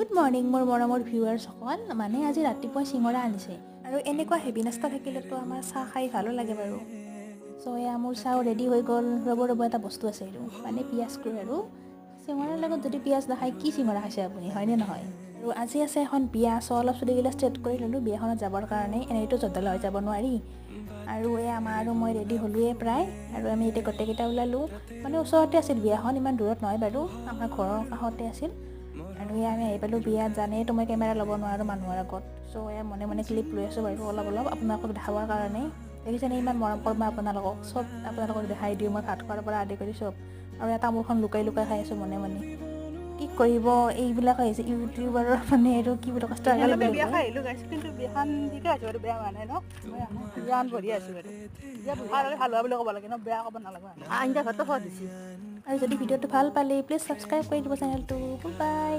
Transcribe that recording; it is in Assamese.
গুড মৰ্ণিং মোৰ মৰমৰ ভিউৱাৰ্ছসকল। মানে আজি ৰাতিপুৱা চিঙৰা আনিছে আৰু এনেকুৱা হেভি নাস্তা থাকিলেতো আমাৰ চাহ খাই ভালো লাগে বাৰু। চ' এয়া মোৰ চাহ ৰেডি হৈ গ'ল। ৰ'ব ৰ'ব, এটা বস্তু আছে এইটো মানে পিঁয়াজ কৰোঁ আৰু চিঙৰাৰ লগত যদি পিঁয়াজ নাখায়, কি চিঙৰা খাইছে আপুনি, হয়নে নহয়? আৰু আজি আছে এখন বিয়া। চ' অলপ চুলিগিলা ষ্ট্ৰেট কৰি ল'লোঁ বিয়াখনত যাবৰ কাৰণে। এনেইতো জদলা হৈ যাব নোৱাৰি। আৰু এয়া মা আৰু মই ৰেডি হ'লোৱে প্ৰায় আৰু আমি এতিয়া গোটেইকেইটা ওলালোঁ। মানে ওচৰতে আছিল বিয়াখন, ইমান দূৰত নহয় বাৰু, আমাৰ ঘৰৰ কাষতে আছিল। আৰু এয়া আমি আহি পালোঁ বিয়াত। জানেইতো মই কেমেৰা ল'ব নোৱাৰোঁ মানুহৰ আগত। চ' এয়া মনে মনে ক্লিপ লৈ আছোঁ বাৰু অলপ অলপ আপোনালোকক দেখাবৰ কাৰণে। দেখিছেনে, ইমান মৰম কৰোঁ মই আপোনালোকক, চব আপোনালোকক দেখাই দিওঁ মই, ভাত খোৱাৰ পৰা আদি কৰি চব। আৰু এটা তামোলখন লুকাই লুকাই খাই আছোঁ মনে মনে। কি কৰিব, এইবিলাক আহিছে ইউটিউবাৰৰ মানে এইটো কি বুলি কয়, ষ্ট্ৰাগল বুলি বিয়া কয়। খাই আহিলোঁ গাইছ, কিন্তু বিয়াখন ঠিকে আছে বাৰু, বেয়া হোৱা নাই ন। বিয়াখন বঢ়িয়া আছে বাৰু। বিয়া ভাল হ'লে ভাল হোৱা বুলি ক'ব লাগে ন, বেয়া ক'ব নালাগে। আঞ্জা ভাতো সোৱাদ হৈছে। আৰু যদি ভিডিঅ'টো ভাল পালে, প্লিজ ছাবস্ক্ৰাইব কৰি দিব চেনেলটো। বাই।